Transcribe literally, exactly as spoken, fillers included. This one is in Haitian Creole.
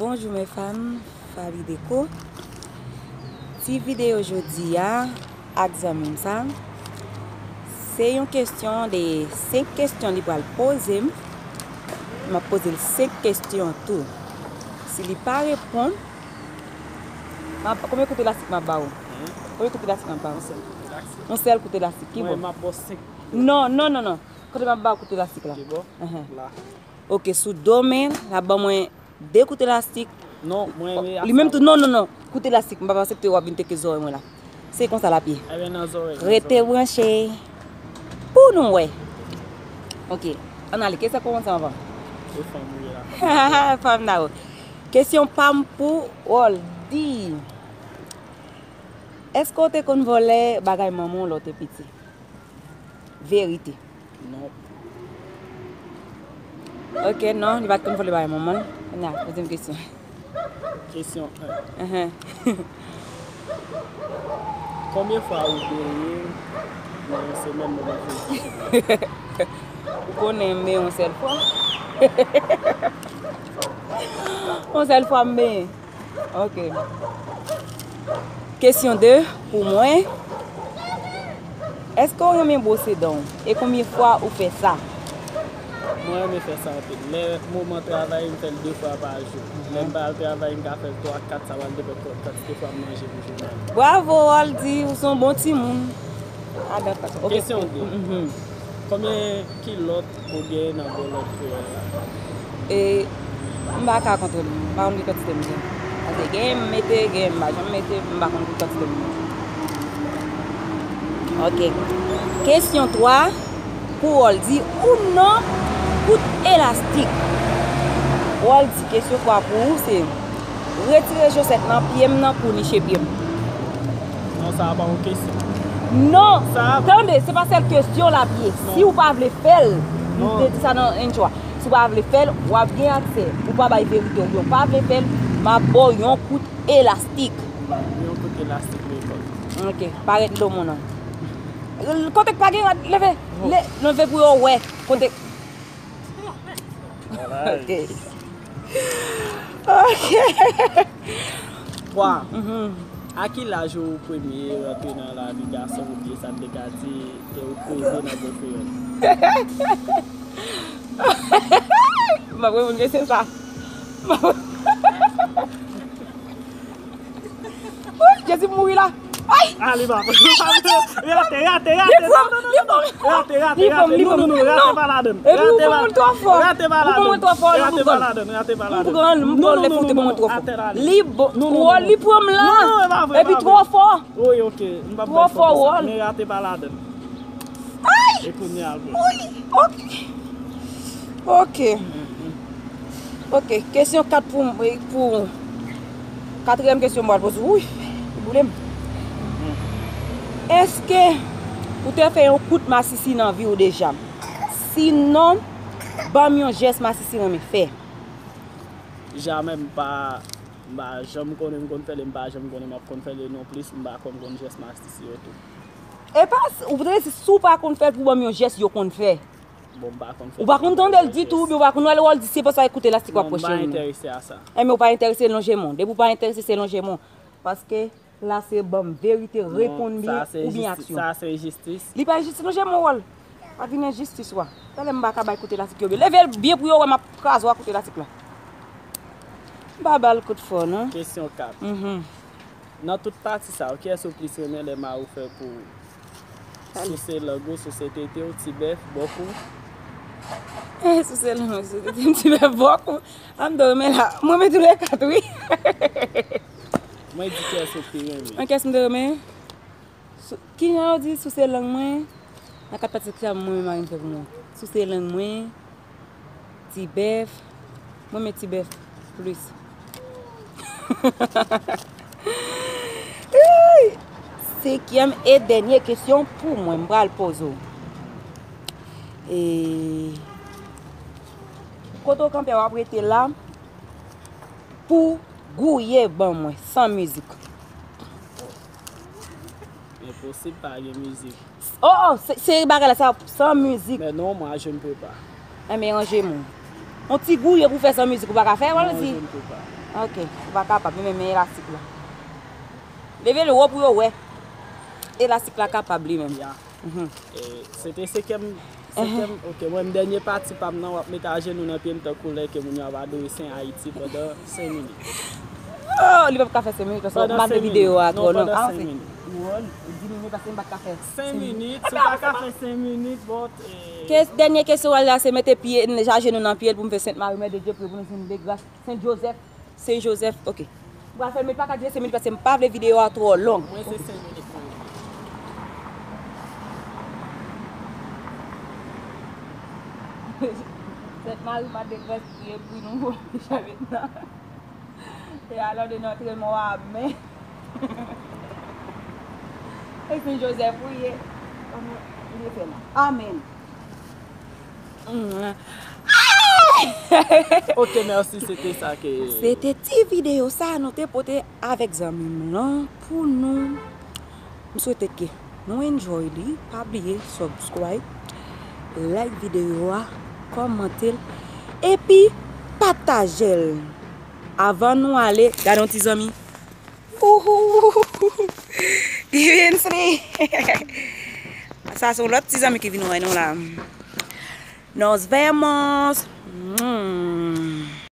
Bonjou mes fans, Faby Déco. Ti videyo jodi a ak zanmi m sa, se yon kesyon de senk kesyon li pral poze m. M ap poze l senk kesyon tou. Si li pa reponn, m ap, konbyen kout elastik m ap ba ou? Konbyen kout elastik m ap ba ou? Yon sèl kout elastik. Ki bò? Mwen, m ap ba w senk. Non, non, non, non. Kote m ap ba w kout elastik la? Ki bò? Enhen. La. Ok, sou do men, l ap ban mwen de kout elastik. Non, mwen renmen. Li menm tou, non, non, non. Kout elastik, m p ap aksepte w ap vin teke zòrèy mwen la. Se konsa l ap ye. Ebyen, nan zòrèy, nan zòrèy. Rete branche pou nou wè. Ok, ann ale. Kesyon kòmanse anvan. Se fanm ou ye la. Fanm nan, wi. Kesyon pa m pou Roldy. Èske w te konn vòlè bagay manman w lè w te piti? Verite. Non. Ok, non, li pa t konn vòlè bagay manman l. Kounye a, poze m kesyon. Kesyon en. Enhen. Konbyen fwa ou benyen nan yon semèn, manman Jezi? Ou konnen m benyen yon sèl fwa. Yon sèl fwa m benyen. Ok. Kesyon de pou mwen. Èske w renmen bwose dan w? E konbyen fwa ou fè sa? Mwen renmen fè sa anpil. Lè moman travay, m fè l de fwa pa jou. Lè m pa al travay, m ka fè l twa, kat, sa pral depann kantite fwa m manje pou jounen an. Bravo, Roldy, ou se yon bon timoun. Adan, ok. Kesyon de. Mhm. Konbyen kilòt ou gen nan bòlòt kreyòl la? E, m pa ka konte l. M pa konn ki kantite m gen. Paske gen m mete, gen m pa janm mete, m pa konn ki kantite m gen. Ok. Kesyon twa, pou Roldy, ou nan kout elastik. Roldy, kesyon twa pou ou se, retire chosèt nan pye m nan pou niche pye m. Non, sa a pa yon kesyon. Non! Sa a... Tande, se pa sèl kesyon l ap ye. Non. Si w pa vle fè l, m te di sa nan intro a. Si w pa vle fè l, w ap gen aksè. Ou pa bay verite oubyen w pa vle fè l, m ap ba w yon kout elastik. Yon kout elastik, mwen fè l. Ok, parèt do moun nan. Kote k pa gen rad, leve. Le-, leve pou yo wè. Kote. Ok. Ok. Twa. Mhm. A ki laj ou premye rantre nan lavi gason oubyen sa n te ka di ke ou premye nan bon kreyòl? M ap reponn kesyon sa. Woy, Jezi, m mouri la. Ay! Ah, li pa. Rate, rate, rate. Li pran, li pran. Rate, rate, rate. Non, non, non, rate pa ladann. Epi ou pran mwen twò fò. Rate pa ladann. Ou pran mwen twò fò, non, m pran. Rate pa ladann, rate pa ladann. M pran, m pran lè foute pran mwen twò fò. Li bon, li pran m la. Non, non, non, e pa vre, e pa vre. Epi twò fò. Wi, ok. M p ap bay fò konsa. Twò fò, Roldy. Men rate pa ladann. Ay! E kounye a, bro. Wi, ok. Ok. Ok, kesyon kat pou, pou, katriyèm kesyon m pral poze w. Wi, li boule m. Èske ou te fè yon kout masisi nan vi w deja? Sinon, ban m yon jès masisi renmen fè. Jamè, m pa, m pa janm konnen m konn fè l, e m pa janm konnen m ap konn fè l, e non plis, m pa konn konn jès masisi yo tou. E pa, ou te di si w pa konn fè l pou ban m yon jès yo konn fè. Bon, m pa konn fè. Ou pa konn tande l ditou, oubyen ou pa konn wè l, wè l di se paske w ekoute elastik w ap pwoche. Non, m pa enterese a sa. Enben, ou pa enterese, lonje men w. Depi w pa enterese, se lonje men w. Paske la se ban m verite, reponn byen oubyen aksyon. Sa se enjistis. Li pa enjistis, lonje men w. Pa vin enjistis, wa. Talè m pa ka bay kout elastik yo byen. Leve l byen pou yo wè m ap kraze w ak kout elastik la. M pa ba l kout fò, non. Kesyon kat. Mhm. Nan tout pati sa yo, kiyès ou plis renmen lè mari w fè pou ou? Souse lang ou, souse tete w, ti bèf, bòk ou? Eh, souse lang mwen, souse tete m, ti bèf, bòk ou? A m te renmen la. Mwen renmen toulèkat, wi. Mwen di kiyès ou pi renmen? Mwen kiyès m te renmen? Sou-, kijan yo di souse lang mwen? Nan kat pati sa mwen menm mari m fè pou mwen. Souse lang mwen, ti bèf. Mwen renmen ti bèf plis. Ey! Senkyèm e dènye kesyon pou mwen, m pral poze w. E, kote w kanpe a, w ap rete la pou gouye ban mwen, san mizik. Enposib pa gen mizik. Oh, oh, se, se bagay la, sa, san mizik. Mais non, moi, je ne peux pas. Enben, ranje men w. Yon ti gouye pou fè san mizik ou pa ka fè, wè si. Ok, ou pa kapab, men men elastik la. Leve l wo pou yo wè. Elastik la kapab li menm. Se te senkyèm, senkyèm, ok, mwen m dènye pati pa m nan, w ap met ajenou nan pye m tankou lè ke moun yo ap adore Sen Ayiti pandan senk minit. Oh, li p ap ka fè senk minit paske m pa vle videyo a twò long. Avanse. Wòl, di minit paske m pa ka fè. Senk minit, si w pa ka fè senk minit, bon. Ke dènye kesyon an la se mete pye, ajenou nan pye l pou m fè Sent Mari, Mè de Dye, priye pou nou, Sent Degras, Sent Jozèf. Sen Jozèf, ok. M pral fè l, men pa ka dire senk minit paske m pa vle videyo a twò long. Mwen se senk minit mwen. Sent Mari, Mè de Gras, priye pou nou, pou nou cheve nan. E alò de nan antrenman w a men. E Sen Jozèf, priye. Amèn. Ok, mèsi, se te sa ke. Se te ti videyo sa nou te pote avèk zanmi m lan pou nou. M swete ke nou enjoy li. Pa bliye subscribe, like videyo a, kòmante l, epi pataje l. Avan nou ale, gade yon ti zanmi. Ouhou! Givenchy! Sa se yon lòt ti zanmi ki vin wè nou la. Nos vemos! Mm.